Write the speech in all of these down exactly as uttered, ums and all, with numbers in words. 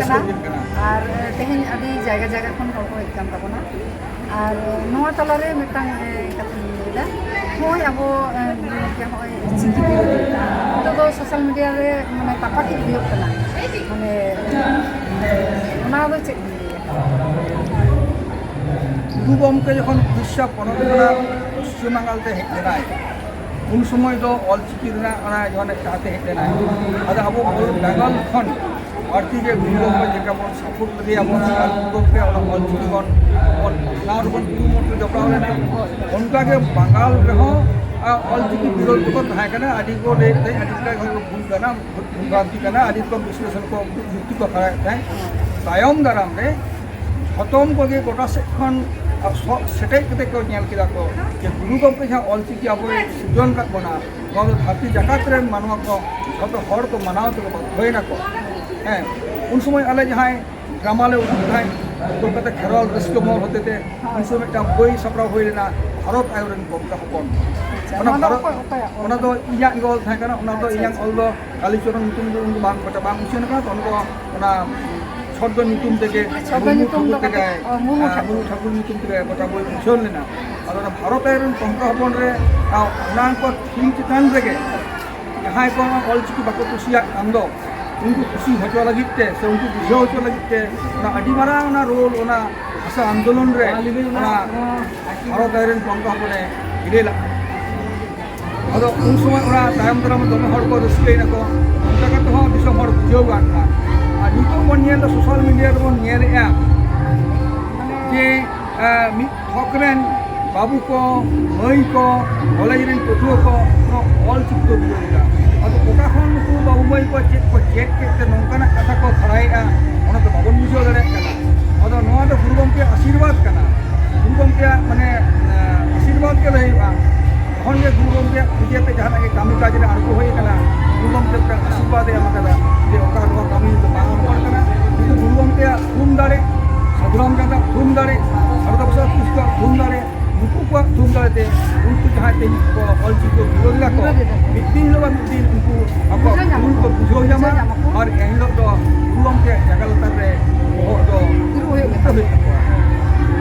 ᱠᱟᱱᱟ᱾ ᱟᱨ ᱛᱮᱦᱮᱧ ᱟᱹᱰᱤ ᱡᱟᱭᱜᱟ ᱡᱟᱭᱜᱟ ᱠᱷᱚᱱ ᱦᱚᱲ ᱠᱚ ᱦᱮᱡ ᱠᱟᱱ ᱛᱟᱵᱚᱱᱟ᱾ ᱟᱨ ᱱᱚᱣᱟ ᱛᱟᱞᱟᱨᱮ ᱢᱤᱫᱴᱟᱝ ᱠᱟᱛᱷᱟᱧ ᱞᱟᱹᱭᱫᱟ, ᱱᱚᱜᱼᱚᱭ ᱟᱵᱚ ᱜᱚᱢᱠᱮ ᱱᱚᱜᱼᱚᱭ ᱪᱤᱠᱤ ᱵᱤᱨᱳᱫᱷᱤ, ᱱᱤᱛᱚᱜ ᱫᱚ ᱥᱳᱥᱟᱞ ᱢᱤᱰᱤᱭᱟ ᱨᱮ ᱢᱟᱱᱮ ᱛᱟᱯᱟᱠᱤᱡ ᱦᱩᱭᱩᱜ ᱠᱟᱱᱟ, ᱢᱟᱱᱮ ᱚᱱᱟ ᱫᱚ ᱪᱮᱫ ᱵᱤᱱ ᱞᱟᱹᱭᱟ? ᱜᱩᱨᱩ ᱜᱚᱢᱠᱮ ᱡᱚᱠᱷᱚᱱ ᱩᱲᱤᱥᱥᱟ ᱯᱚᱱᱚᱛ ᱠᱷᱚᱱᱟᱜ ᱯᱚᱥᱪᱤᱢ ᱵᱟᱝᱜᱟᱞ ᱛᱮ ᱦᱮᱡ ᱞᱮᱱᱟᱭ, ᱩᱱ ᱥᱚᱢᱚᱭ ᱫᱚ ᱚᱞᱪᱤᱠᱤ ᱨᱮᱱᱟᱜ ᱚᱱᱟ ᱡᱚᱠᱷᱚᱱ ᱪᱟᱦᱟᱛᱮ ᱦᱮᱡ ᱞᱮᱱᱟᱭ, ᱟᱫᱚ ᱟᱵᱚ ᱵᱮᱝᱜᱚᱞ ᱠᱷᱚᱱ ᱵᱟᱹᱲᱛᱤ ᱜᱮ ᱜᱩᱨᱩ ᱜᱚᱢᱠᱮ ᱪᱮᱫ ᱞᱮᱠᱟ ᱵᱚᱱ ᱥᱟᱯᱳᱨᱴ ᱞᱮᱫᱮᱭᱟ ᱵᱚᱱ ᱟᱨ ᱜᱩᱨᱩ ᱜᱚᱢᱠᱮ ᱚᱱᱟ ᱚᱞᱪᱤᱠᱤ ᱵᱚᱱ ᱵᱚᱱ ᱯᱟᱥᱱᱟᱣ ᱨᱮᱵᱚᱱ ᱠᱩᱨᱩᱢᱩᱴᱩ ᱡᱚᱯᱲᱟᱣ ᱞᱮᱱᱟ᱾ ᱚᱱᱠᱟᱜᱮ ᱵᱟᱝᱜᱟᱞ ᱨᱮᱦᱚᱸ ᱚᱞᱪᱤᱠᱤ ᱵᱤᱨᱳᱫᱷ ᱫᱚᱠᱚ ᱛᱟᱦᱮᱸ ᱠᱟᱱᱟ, ᱟᱹᱰᱤ ᱠᱚ ᱞᱟᱹᱭᱮᱫ ᱛᱟᱦᱮᱸᱫ ᱟᱹᱰᱤ ᱞᱮᱠᱟ ᱵᱷᱩᱞ ᱠᱟᱱᱟ, ᱵᱷᱩᱞ ᱵᱷᱨᱟᱱᱛᱤ ᱠᱟᱱᱟ, ᱟᱹᱰᱤ ᱨᱚᱠᱚᱢ ᱵᱤᱥᱞᱮᱥᱚᱱ ᱠᱚ ᱡᱩᱠᱛᱤ ᱠᱚ ᱠᱷᱟᱲᱟᱭᱮᱫ ᱛᱟᱦᱮᱸᱫ᱾ ᱛᱟᱭᱚᱢ ᱫᱟᱨᱟᱢ ᱨᱮ ᱡᱷᱚᱛᱚᱢ ᱠᱚᱜᱮ ᱜᱚᱴᱟ ᱥᱮᱫ ᱠᱷᱚᱱ ᱥᱮᱴᱮᱡ ᱠᱟᱛᱮ ᱠᱚ ᱧᱮᱞ ᱠᱮᱫᱟ ᱠᱚ ᱡᱮ ᱜᱩᱨᱩ ᱜᱚᱢᱠᱮ ᱡᱟᱦᱟᱸ ᱚᱞᱪᱤᱠᱤ ᱟᱵᱚᱭ ᱥᱤᱨᱡᱚᱱ ᱠᱟᱫ ᱵᱚᱱᱟ, ᱱᱚᱣᱟ ᱫᱚ ᱫᱷᱟᱹᱨᱛᱤ ᱡᱟᱠᱟᱛ ᱨᱮᱱ ᱢᱟᱱᱣᱟ ᱠᱚ ᱡᱷᱚᱛᱚ ᱦᱚᱲ ᱠᱚ ᱢᱟᱱᱟᱣ ᱛᱮᱠᱚ ᱵᱟᱫᱽᱫᱷᱚᱭᱮᱱᱟ ᱠᱚ᱾ ᱦᱮᱸ, ᱩᱱ ᱥᱚᱢᱚᱭ ᱟᱞᱮ ᱡᱟᱦᱟᱸᱭ ᱰᱨᱟᱢᱟ ᱞᱮ ᱩᱫᱩᱜ ᱛᱟᱦᱮᱸᱫ ᱠᱳᱞᱠᱟᱛᱟ ᱠᱷᱮᱨᱣᱟᱞ ᱨᱟᱹᱥᱠᱟᱹ ᱢᱚᱦᱚᱞ ᱦᱚᱛᱮᱛᱮ, ᱩᱱ ᱥᱚᱢᱚᱭ ᱢᱤᱫᱴᱟᱝ ᱵᱳᱭ ᱥᱟᱯᱲᱟᱣ ᱦᱩᱭ ᱞᱮᱱᱟ, ᱵᱷᱟᱨᱚᱛ ᱟᱭᱳ ᱨᱮᱱ ᱜᱚᱢᱠᱮ ᱦᱚᱯᱚᱱ᱾ ᱚᱱᱟ ᱫᱚ ᱵᱷᱟᱨᱚᱛ ᱚᱠᱚᱭ- ᱚᱠᱚᱭᱟᱜ ᱚᱞ? ᱚᱱᱟ ᱫᱚ ᱤᱧᱟᱹᱜ ᱜᱮ ᱚᱞ ᱛᱟᱦᱮᱸ ᱠᱟᱱᱟ᱾ ᱚᱱᱟ ᱫᱚ ᱟᱪᱪᱷᱟ, ᱤᱧᱟᱹᱜ ᱟᱪᱪᱷᱟ᱾ ᱚᱞ ᱫᱚ ᱠᱟᱞᱤᱪᱚᱨᱚᱱ ᱧᱩᱛᱩᱢ ᱫᱚ ᱩᱱ ᱫᱚ ᱵᱟᱝ, ᱵᱟᱝ ᱩᱪᱷᱟᱹᱱ ᱟᱠᱟᱱᱟ᱾ ᱛᱚ ᱚᱱᱟ ᱫᱚ ᱚᱱᱟ ᱪᱷᱚᱫᱽᱫᱚ ᱧᱩᱛᱩᱢ ᱛᱮᱜᱮ, ᱪᱷᱚᱫᱽᱫᱚ ᱢᱩᱨᱢᱩ ᱧᱩᱛᱩᱢ ᱫᱚ ᱴᱷᱟᱹᱠᱩᱨ ᱠᱟᱹᱴᱤᱡ, ᱛᱮᱜᱮ, ᱚ, ᱢᱩᱨᱢᱩ ᱟᱨ, ᱴᱷᱟᱹᱠᱩᱨ᱾ ᱢᱩᱨᱢᱩ ᱴᱷᱟᱹᱠᱩᱨ ᱧᱩᱛᱩᱢ ᱛᱮᱜᱮ ᱜᱚᱴᱟ ᱵᱳᱭ ᱩᱪᱷᱟᱹᱱ ᱞᱮᱱᱟ᱾ ᱟᱫᱚ ᱚᱱᱟ ᱵᱷᱟᱨᱚᱛ ᱟᱭᱳ ᱨᱮᱱ ᱜᱚᱢᱠᱮ ᱦᱚᱯᱚᱱ ᱨᱮ, ᱟᱨ ᱚᱱᱟ ᱠᱚ ᱛᱷᱤᱢ ᱪᱮᱛᱟᱱ ᱨᱮᱜᱮ ᱡᱟᱦᱟᱸᱭ ᱠᱚ ᱚᱞᱪᱤᱠᱤ ᱵᱟᱠᱚ ᱠᱩᱥᱤᱭᱟᱜ ᱠᱟᱱ ᱫᱚ, ᱩᱱᱠᱩ ᱠᱩᱥᱤ ᱦᱚᱪᱚ ᱞᱟᱹᱜᱤᱫ ᱛᱮ ᱥᱮ ᱩᱱᱠᱩ ᱵᱩᱡᱷᱟᱹᱣ ᱦᱚᱪᱚ ᱞᱟᱹᱜᱤᱫ ᱛᱮ ᱚᱱᱟ ᱟᱹᱰᱤ ᱢᱟᱨᱟᱝ ᱚᱱᱟ ᱨᱳᱞ ᱚᱱᱟ ᱵᱷᱟᱥᱟ ᱟᱱᱫᱳᱞᱚᱱ ᱨᱮ ᱚᱱᱟ ᱵᱷᱟᱨᱚᱛ ᱟᱭᱳ ᱨᱮᱱ ᱜᱚᱢᱠᱮ ᱦᱚᱯᱚᱱᱮ ᱯᱞᱮ ᱞᱟᱜᱼᱟ᱾ ᱟᱫᱚ ᱩᱱ ᱥᱚᱢᱚᱭ ᱚᱱᱟ ᱛᱟᱭᱚᱢ ᱫᱟᱨᱟᱢ ᱫᱚᱢᱮ ᱦᱚᱲ ᱠᱚ ᱨᱟᱹᱥᱠᱟᱹᱭᱮᱱᱟ ᱠᱚ, ᱚᱱᱠᱟ ᱠᱟᱛᱮ ᱦᱚᱸ ᱫᱤᱥᱚᱢ ᱦᱚᱲ ᱵᱩᱡᱷᱟᱹᱣ ᱜᱟᱱ ᱠᱟᱱᱟ᱾ ᱟᱨ ᱱᱤᱛᱚᱜ ᱵᱚᱱ ᱧᱮᱞ ᱮᱫᱟ, ᱥᱳᱥᱟᱞ ᱢᱤᱰᱤᱭᱟ ᱨᱮᱵᱚᱱ ᱧᱮᱞᱮᱫᱼᱟ ᱡᱮ ᱟᱨ ᱢᱤᱫ ᱛᱷᱚᱠ ᱨᱮᱱ ᱵᱟᱹᱵᱩ ᱠᱚ, ᱢᱟᱹᱭ ᱠᱚ, ᱠᱚᱞᱮᱡᱽ ᱨᱮᱱ ᱯᱟᱹᱴᱷᱩᱣᱟᱹ ᱠᱚ ᱱᱚᱣᱟ ᱚᱞ ᱪᱤᱠᱤ ᱠᱚ ᱵᱤᱨᱳᱫᱷ ᱮᱫᱟ᱾ ᱟᱫᱚ ᱚᱠᱟ ᱠᱷᱚᱱ ᱱᱩᱠᱩ ᱵᱟᱹᱵᱩ ᱢᱟᱹᱭ ᱠᱚ ᱪᱮᱫ ᱠᱚ ᱪᱮᱫ ᱠᱮᱫ ᱛᱮ ᱱᱚᱝᱠᱟᱱᱟᱜ ᱠᱟᱛᱷᱟ ᱠᱚ ᱥᱟᱨᱟᱭᱮᱫᱼᱟ, ᱚᱱᱟ ᱫᱚ ᱵᱟᱵᱚᱱ ᱵᱩᱡᱷᱟᱹᱣ ᱫᱟᱲᱮᱭᱟᱜ ᱠᱟᱱᱟ᱾ ᱟᱫᱚ ᱱᱚᱣᱟ ᱫᱚ ᱜᱩᱨᱩ ᱜᱚᱢᱠᱮᱭᱟᱜ ᱟᱥᱤᱨᱵᱟᱫᱽ ᱠᱟᱱᱟ᱾ ᱜᱩᱨᱩ ᱜᱚᱢᱠᱮᱭᱟᱜ ᱢᱟᱱᱮ ᱟᱥᱤᱨᱵᱟᱫᱽ ᱜᱮ ᱞᱟᱹᱭ ᱦᱩᱭᱩᱜᱼᱟ᱾ ᱛᱚᱠᱷᱚᱱ ᱜᱮ ᱜᱩᱨᱩ ᱜᱚᱢᱠᱮᱭᱟᱜ ᱯᱩᱡᱟᱹ ᱛᱮ ᱡᱟᱦᱟᱱᱟᱜ ᱜᱮ ᱠᱟᱹᱢᱤ ᱠᱟᱡᱽ ᱨᱮ ᱟᱬᱜᱚ ᱦᱩᱭ ᱟᱠᱟᱱᱟ᱾ ᱜᱩᱨᱩ ᱜᱚᱢᱠᱮ ᱢᱤᱫᱴᱟᱝ ᱟᱥᱤᱨᱵᱟᱫᱽ ᱮ ᱮᱢ ᱟᱠᱟᱫᱟ ᱡᱮ ᱚᱠᱟ ᱱᱚᱣᱟ ᱠᱟᱹᱢᱤ ᱫᱚ ᱵᱟᱝ ᱨᱚᱯᱚᱲ ᱠᱟᱱᱟ᱾ ᱠᱤᱱᱛᱩ ᱜᱩᱨᱩ ᱜᱚᱢᱠᱮᱭᱟᱜ ᱛᱷᱩᱢ ᱫᱟᱲᱮ, ᱥᱟᱹᱫᱷᱩ ᱨᱟᱢᱪᱟᱸᱫᱽ ᱟᱜ ᱛᱷᱩᱢ ᱫᱟᱲᱮ, ᱥᱟᱨᱚᱫᱟ ᱯᱨᱚᱥᱟᱫᱽ ᱠᱤᱥᱠᱩᱣᱟᱜ ᱛᱷᱩᱢ ᱫᱟᱲᱮ, ᱱᱩᱠᱩ ᱟᱠᱚᱣᱟᱜ ᱫᱩᱠ ᱫᱟᱲᱮᱛᱮ ᱩᱱᱠᱩ ᱡᱟᱦᱟᱸᱭ ᱛᱮ ᱠᱚ ᱚᱞᱪᱤᱠᱤ ᱠᱚ ᱵᱤᱨᱳᱫ ᱞᱮᱫᱟ ᱠᱚ, ᱵᱤᱨᱳᱫ ᱞᱮᱫᱟ ᱠᱚ᱾ ᱢᱤᱫ ᱫᱤᱱ ᱦᱤᱞᱳᱜ ᱵᱟᱝ ᱢᱤᱫ ᱫᱤᱱ ᱩᱱᱠᱩ ᱟᱠᱚᱣᱟᱜ ᱵᱩᱡᱷᱟᱹᱣ ᱧᱟᱢᱟ ᱵᱷᱩᱞ ᱠᱚ ᱠᱚ᱾ ᱵᱩᱡᱷᱟᱹᱣ ᱧᱟᱢᱟ᱾ ᱵᱩᱡᱷᱟᱹᱣ ᱧᱟᱢᱟ ᱠᱚ᱾ ᱟᱨ ᱮᱱᱦᱤᱞᱳᱜ ᱫᱚ ᱜᱩᱨᱩ ᱜᱚᱢᱠᱮ ᱡᱟᱸᱜᱟ ᱞᱟᱛᱟᱨ ᱨᱮ ᱵᱚᱦᱚᱜ ᱫᱚ ᱫᱩᱲᱩᱵ ᱦᱩᱭᱩᱜ ᱛᱟᱠᱚᱣᱟ᱾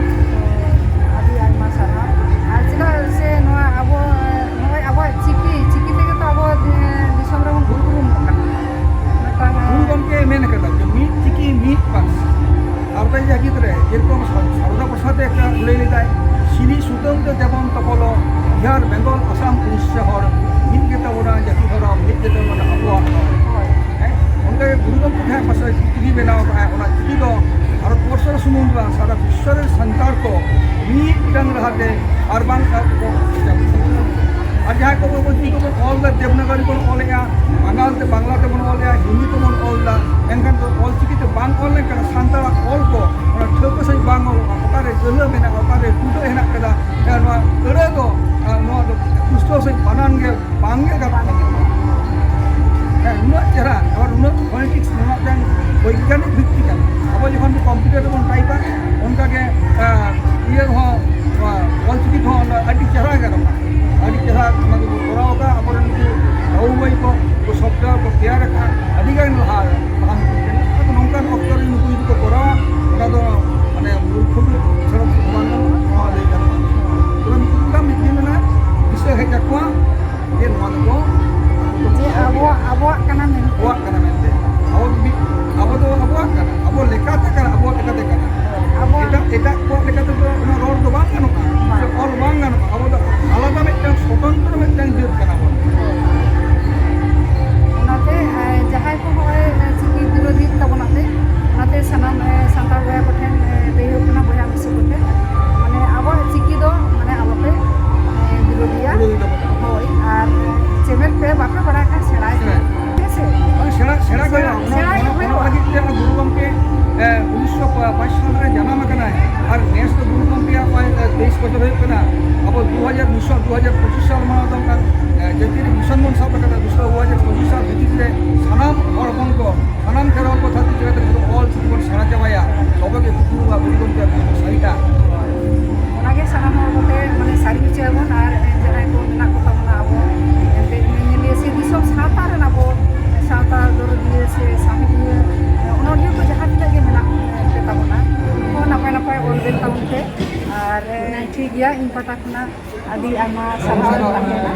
ᱟᱹᱰᱤ ᱟᱭᱢᱟ ᱥᱟᱨᱦᱟᱣ᱾ ᱟᱨ ᱪᱮᱫᱟᱜ ᱥᱮ ᱱᱚᱣᱟ ᱟᱵᱚ, ᱱᱚᱜᱼᱚᱭ ᱟᱵᱚᱣᱟᱜ ᱪᱤᱠᱤ, ᱪᱤᱠᱤ ᱛᱮᱜᱮ ᱛᱚ ᱟᱵᱚ, ᱮ, ᱫᱤᱥᱚᱢ ᱨᱮᱵᱚᱱ ᱩᱯᱨᱩᱢᱚᱜ ᱠᱟᱱᱟ᱾ ᱢᱤᱫᱴᱟᱝ, ᱮ, ᱜᱩᱨᱩ ᱜᱚᱢᱠᱮ ᱢᱮᱱ ᱟᱠᱟᱫᱟ ᱡᱮ ᱢᱤᱫ ᱪᱤᱠᱤ ᱢᱤᱫ ᱯᱟᱹᱨᱥᱤ᱾ ᱟᱨ ᱡᱟᱦᱟᱸ ᱜᱤᱫᱽᱨᱟᱹ ᱡᱮᱨᱚᱠᱚᱢ ᱥᱟ-, ᱥᱟᱨᱚᱫᱟ ᱯᱨᱚᱥᱟᱫᱽ ᱮ ᱞᱟᱹᱭ ᱞᱮᱫᱟᱭ, "ᱥᱤᱨᱤᱡ ᱥᱩᱛᱟᱹᱢ ᱛᱮ ᱛᱮᱵᱚᱱ ᱛᱚᱯᱚᱞᱚᱜ, ᱵᱤᱦᱟᱨ, ᱵᱮᱝᱜᱚᱞ, ᱟᱥᱟᱢ, ᱩᱲᱤᱥᱥᱟ ᱦᱚᱲ, ᱢᱤᱫ ᱜᱮ ᱛᱟᱵᱚᱱᱟ ᱡᱟᱹᱛᱤ ᱫᱷᱚᱨᱚᱢ, ᱢᱤᱫ ᱜᱮ ᱛᱟᱵᱚᱱᱟ ᱟᱵᱚᱣᱟᱜ ᱨᱚᱲ᱾" ᱦᱮᱸ? ᱚᱱᱠᱟ ᱜᱮ ᱜᱩᱨᱩ ᱜᱚᱢᱠᱮ ᱡᱟᱦᱟᱸ ᱯᱟᱥᱮ ᱪᱤᱠᱤ ᱵᱮᱱᱟᱣ ᱠᱟᱜᱼᱟᱭ, ᱚᱱᱟ ᱪᱤᱠᱤ ᱫᱚ ᱵᱷᱟᱨᱚᱛ ᱵᱚᱨᱥᱚ ᱨᱮ ᱥᱩᱢᱩᱝ ᱫᱚ ᱵᱟᱝ, ᱥᱟᱨᱟ ᱵᱤᱥᱥᱚ ᱨᱮ ᱥᱟᱱᱛᱟᱲ ᱠᱚ ᱢᱤᱫᱴᱟᱝ ᱨᱟᱦᱟᱛᱮ ᱟᱨ ᱵᱟᱝ ᱟᱨ ᱠᱚ, ᱟᱨ ᱡᱟᱦᱟᱸᱭ ᱠᱚ ᱵᱚᱱ ᱪᱤᱠᱤ ᱵᱚᱱ ᱚᱞ ᱮᱫᱟ, ᱫᱮᱵᱽᱱᱟᱜᱚᱨᱤ ᱵᱚᱱ ᱚᱞᱮᱜᱼᱟ, ᱵᱟᱝᱜᱟᱞ ᱛᱮ, ᱵᱟᱝᱞᱟ ᱛᱮᱵᱚᱱ ᱚᱞᱮᱜᱼᱟ, ᱦᱤᱱᱫᱤ ᱛᱮᱵᱚᱱ ᱚᱞ ᱮᱫᱟ, ᱮᱱᱠᱷᱟᱱ ᱫᱚ ᱚᱞ ᱪᱤᱠᱤ ᱛᱮ ᱵᱟᱝ ᱚᱞ ᱞᱮᱱᱠᱷᱟᱱ ᱥᱟᱱᱛᱟᱲᱟᱜ ᱚᱞ ᱠᱚ ᱚᱱᱟ ᱴᱷᱟᱹᱣᱠᱟᱹ ᱥᱟᱺᱦᱤᱡ ᱵᱟᱝ ᱚᱞᱚᱜᱼᱟ᱾ ᱚᱠᱟᱨᱮ ᱜᱟᱹᱦᱞᱟᱹ ᱢᱮᱱᱟᱜᱼᱟ, ᱚᱠᱟᱨᱮ ᱴᱩᱰᱟᱹᱜ ᱦᱮᱱᱟᱜ ᱠᱟᱫᱟ, ᱱᱚᱣᱟ ᱟᱹᱲᱟᱹ ᱫᱚ, ᱟᱨ ᱱᱚᱣᱟ ᱫᱚ ᱯᱩᱥᱴᱟᱹᱣ ᱥᱟᱺᱦᱤᱡ ᱵᱟᱱᱟᱱ ᱜᱮ ᱵᱟᱝ ᱜᱮ ᱜᱟᱱᱚᱜ ᱠᱟᱱᱟ᱾ ᱦᱮᱸ, ᱩᱱᱟᱹᱜ ᱪᱮᱦᱨᱟ, ᱟᱵᱟᱨ ᱩᱱᱟᱹᱜ phonetics ᱨᱮᱱᱟᱜ ᱢᱤᱫᱴᱟᱝ ᱵᱳᱭᱜᱟᱱᱤᱠ ᱵᱷᱤᱛᱛᱤ ᱠᱟᱱᱟ᱾ ᱟᱵᱚ ᱡᱚᱠᱷᱚᱱ computer ᱨᱮᱵᱚᱱ type-ᱟ, ᱚᱱᱠᱟ ᱜᱮ, ᱟᱸ, ᱤᱭᱟᱹ ᱦᱚᱸ, ᱱᱚᱣᱟ ᱚᱞᱪᱤᱠᱤ ᱠᱚᱦᱚᱸ ᱚᱱᱟ ᱟᱹᱰᱤ ᱪᱮᱦᱨᱟ ᱜᱟᱱᱚᱜᱼᱟ᱾ ᱟᱹᱰᱤ ᱪᱮᱦᱨᱟ ᱚᱱᱟ ᱫᱚᱠᱚ ᱠᱚᱨᱟᱣ ᱟᱠᱟᱫᱼᱟ ᱟᱵᱚᱨᱮᱱ ᱱᱩᱠᱩ ᱵᱟᱹᱵᱩ ᱢᱟᱹᱭ ᱠᱚ, ᱩᱱᱠᱩ software ᱠᱚ ᱛᱮᱭᱟᱨ ᱟᱠᱟᱫᱼᱟ, ᱟᱹᱰᱤ ᱜᱟᱱ ᱞᱟᱦᱟ ᱞᱟᱦᱟᱱᱛᱤ ᱠᱟᱱᱟ᱾ ᱟᱫᱚ ᱱᱚᱝᱠᱟᱱ ᱚᱠᱛᱚ ᱨᱮ ᱱᱩᱠᱩ ᱡᱩᱫᱤ ᱠᱚ ᱠᱚᱨᱟᱣᱟ, ᱚᱱᱟ ᱫᱚ ᱢᱟᱱᱮ ᱢᱩᱨᱠᱷᱚ ᱫᱚ ᱥᱮᱬᱟ ᱫᱚ ᱵᱟᱝ ᱜᱟᱱᱚᱜᱼᱟ, ᱱᱚᱣᱟ ᱞᱟᱹᱭ ᱜᱟᱱᱚᱜᱼᱟ᱾ ᱛᱚᱵᱮ ᱱᱩᱠᱩ ᱢᱤᱫ ᱫᱤᱱ ᱚᱱᱟ ᱫᱤᱥᱟᱹ ᱦᱮᱡ ᱟᱠᱚᱣᱟ᱾ ᱡᱮ ᱱᱚᱣᱟ ᱫᱚᱠᱚ ᱡᱮ ᱟᱵᱚᱣᱟᱜ, ᱟᱵᱚᱣᱟᱜ ᱠᱟᱱᱟ ᱢᱮᱱᱛᱮ᱾ ᱟᱵᱚᱣᱟᱜ ᱠᱟᱱᱟ ᱢᱮᱱᱛᱮ᱾ ᱟᱵᱚ ᱡᱩᱫᱤ, ᱟᱵᱚ ᱫᱚ ᱟᱵᱚᱣᱟᱜ ᱠᱟᱱᱟ, ᱟᱵᱚ ᱞᱮᱠᱟᱛᱮ ᱠᱟᱱᱟ, ᱟᱵᱚᱣᱟᱜ ᱞᱮᱠᱟᱛᱮ ᱠᱟᱱᱟ᱾ ᱟᱵᱚᱣᱟᱜ ᱮᱴᱟᱜ, ᱮᱴᱟᱜ ᱠᱚᱣᱟᱜ ᱞᱮᱠᱟ ᱛᱮᱫᱚ ᱚᱱᱟ ᱨᱚᱲ ᱫᱚ ᱵᱟᱝ ᱜᱟᱱᱚᱜᱼᱟ, ᱵᱟᱝ᱾ ᱥᱮ ᱚᱞ ᱵᱟᱝ ᱜᱟᱱᱚᱜᱼᱟ᱾ ᱟᱵᱚ ᱫᱚ ᱟᱞᱟᱫᱟ ᱢᱤᱫᱴᱟᱝ ᱥᱚᱛᱚᱱᱛᱨᱚ ᱢᱤᱫᱴᱟᱝ ᱡᱟᱹᱛ ᱠᱟᱱᱟ ᱵᱚᱱ᱾ ᱚᱱᱟᱛᱮ, ᱮ, ᱡᱟᱦᱟᱸᱭ ᱠᱚ ᱦᱚᱸᱜᱼᱚᱭ, ᱮ, ᱪᱤᱠᱤ ᱵᱤᱨᱳᱫᱷᱤ ᱛᱟᱵᱚᱱᱟ ᱯᱮ, ᱚᱱᱟᱛᱮ ᱥᱟᱱᱟᱢ, ᱮ, ᱥᱟᱱᱛᱟᱲ ᱵᱚᱭᱦᱟ ᱠᱚᱴᱷᱮᱱ, ᱮ, ᱞᱟᱹᱭ ᱦᱩᱭᱩᱜ ᱠᱟᱱᱟ, ᱵᱚᱭᱦᱟ ᱢᱤᱥᱤ ᱠᱚᱴᱷᱮᱱ, ᱢᱟᱱᱮ ᱟᱵᱚᱣᱟᱜ ᱪᱤᱠᱤ ᱫᱚ ᱢᱟᱱᱮ ᱟᱞᱚᱯᱮ, ᱮ, ᱵᱤᱨᱳᱫᱷᱤᱭᱟ᱾ ᱵᱤᱨᱳᱫᱷᱤ ᱛᱟᱵᱚᱱᱟ᱾ ᱦᱳᱭ, ᱟᱨ ᱪᱮᱢᱮᱫ ᱯᱮ, ᱵᱟᱯᱮ ᱵᱟᱲᱟᱭ ᱠᱷᱟᱱ ᱥᱮᱬᱟᱭ ᱯᱮ᱾ ᱦᱮᱸ᱾ ᱦᱮᱸ ᱥᱮ? ᱦᱳᱭ, ᱥᱮᱬᱟ, ᱥᱮᱬᱟ ᱜᱮ ᱥᱮᱬᱟ, ᱦᱩᱭᱩᱜᱼᱟ᱾ ᱥᱮᱬᱟ ᱜᱮ ᱚᱱᱟ, ᱚᱱᱟ ᱦᱩᱭᱩᱜᱼᱟ᱾ ᱞᱟᱹᱜᱤᱫ ᱛᱮ ᱟᱵᱚ ᱜᱩᱨᱩ ᱜᱚᱢᱠᱮ, ᱮ, ᱩᱱᱤᱥᱥᱚ ᱯᱟᱸᱪ ᱥᱟᱞ ᱨᱮ ᱡᱟᱱᱟᱢ ᱟᱠᱟᱱᱟᱭ᱾ ᱟᱨ ᱱᱮᱥ ᱫᱚ ᱜᱩᱨᱩ ᱜᱚᱢᱠᱮᱭᱟᱜ ᱱᱚᱜᱼᱚᱭ, ᱮ, ᱛᱮᱭᱤᱥ ᱵᱚᱪᱷᱚᱨ ᱦᱩᱭᱩᱜ ᱠᱟᱱᱟ᱾ ᱟᱵᱚ ᱫᱩ ᱦᱟᱡᱟᱨ ᱢᱤᱥᱚᱱ, ᱫᱩ ᱦᱟᱡᱟᱨ ᱯᱚᱸᱪᱤᱥ ᱥᱟᱞ ᱢᱟᱲᱟᱝ ᱫᱚ ᱚᱱᱠᱟᱱ, ᱮ, ᱡᱟᱹᱛᱤ ᱨᱮ ᱢᱤᱥᱚᱱ ᱵᱚᱱ ᱥᱟᱵ ᱟᱠᱟᱫᱟ᱾ ᱫᱩ ᱦᱟᱡᱟᱨ ᱯᱚᱸᱪᱤᱥ ᱥᱟᱞ ᱵᱷᱤᱛᱤᱨ ᱨᱮ ᱥᱟᱱᱟᱢ ᱦᱚᱲ ᱦᱚᱯᱚᱱ ᱠᱚ, ᱥᱟᱱᱟᱢ ᱠᱷᱮᱨᱣᱟᱞ ᱠᱚ ᱫᱷᱟᱹᱨᱛᱤ ᱡᱟᱠᱟᱛ ᱨᱮ ᱡᱩᱫᱤ ᱚᱞ ᱪᱤᱠᱤ ᱵᱚᱱ ᱥᱮᱬᱟ ᱪᱟᱵᱟᱭᱟ, ᱛᱚᱵᱮ ᱜᱮ ᱠᱩᱠᱢᱩ ᱟᱵᱚ ᱜᱩᱨᱩ ᱜᱚᱢᱠᱮᱭᱟᱜ ᱠᱩᱠᱢᱩ ᱥᱟᱹᱨᱤᱜᱼᱟ᱾ ᱚᱱᱟᱜᱮ ᱥᱟᱱᱟᱢ ᱦᱚᱲ ᱠᱚᱛᱮ, ᱢᱟᱱᱮ, ᱴᱷᱤᱠ ᱜᱮᱭᱟ, ᱤᱧ ᱯᱟᱦᱴᱟ ᱠᱷᱚᱱᱟᱜ ᱟᱹᱰᱤ ᱟᱭᱢᱟ ᱥᱟᱨᱦᱟᱣ ᱛᱟᱦᱮᱱᱟ᱾